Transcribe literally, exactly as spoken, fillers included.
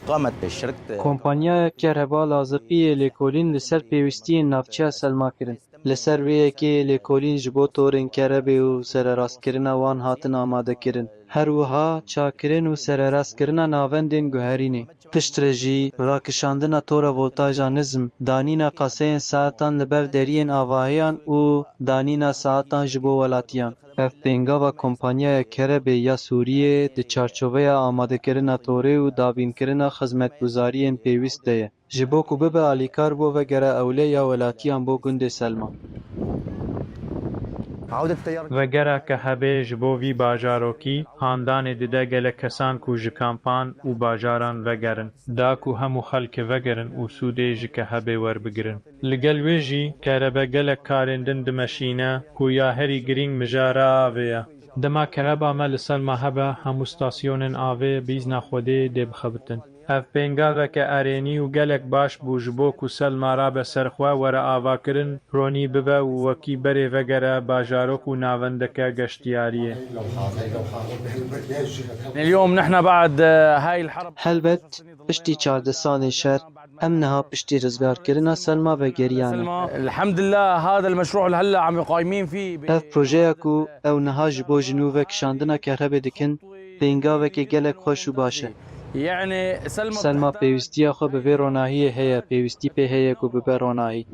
قامت بالشركة Kompanyaya Kereba Lazipî yê lêkolîn li ser pêwîstiyên navçeya Selma kirin. Li ser vê yekê yê lêkolîn ji bo torên kerebê û sererastkirina wan hatin amadekirin. Her wiha çakirin û sererastkirina navendên guherînê. Piştre jî rakişandina tora voltaja nizm, danîna qaseyên saetan li ber deriyên avahiyan û danîna saetan ji bo welatiyan. Ev pêngava Kompanyaya Kerebê ya Sûriyê di çarçoveya amadekirina torê û dabînkirina xizmetguzariyên pêwîst de ye. Ji bo ku bibe alîkar bo vegera ewle ya welatiyan bo gundê Selma. عودة التيار Vegera kehebê ji bo vî bajarokî handanê dide gelek kesan ku ji kampan û bajaran vegerin, da ku hemû xelkê vegerin û sûdê ji kehebê werbigirin. Li gel wê jî kerebe gelek karên din dimeşîne ku ya herî girîng mijara avê ye. Dema kereba me li Selma hebe, hemû stasyonên avê bîzna Xwedê dê bixebitin. Ev pêngaveke erênî û gelek baş bû ji bo ku Selma rabe serxwe, were avakirin, ronî bibe û wekî berê vegere bajarok û navendeke geştiyariyê. اليوم نحن بعد هاي الحرب Helbet, piştî çardeh salên şer, em niha piştî rizgarkirina Selma vegeriyane. الحمد لله هذا المشروع اللي هلا عم يقايمين فيه Ev projeya ku ew niha ji bo ji nû ve kişandina kerebê dikin, pêngavekê gelek xweş û baş e. يعني سلمى Selma pêwîstiya xwe bi vê ronahiyê heye, pêwîstî pê heye ku bibe ronahî.